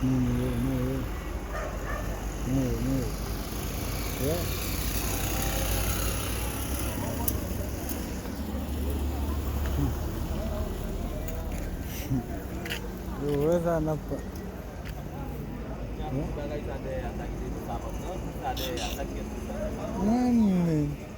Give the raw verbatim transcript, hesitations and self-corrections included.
Mouri, mouri. Mouri, mouri. Yeah. Yo wè sa n ap. Mwen menm.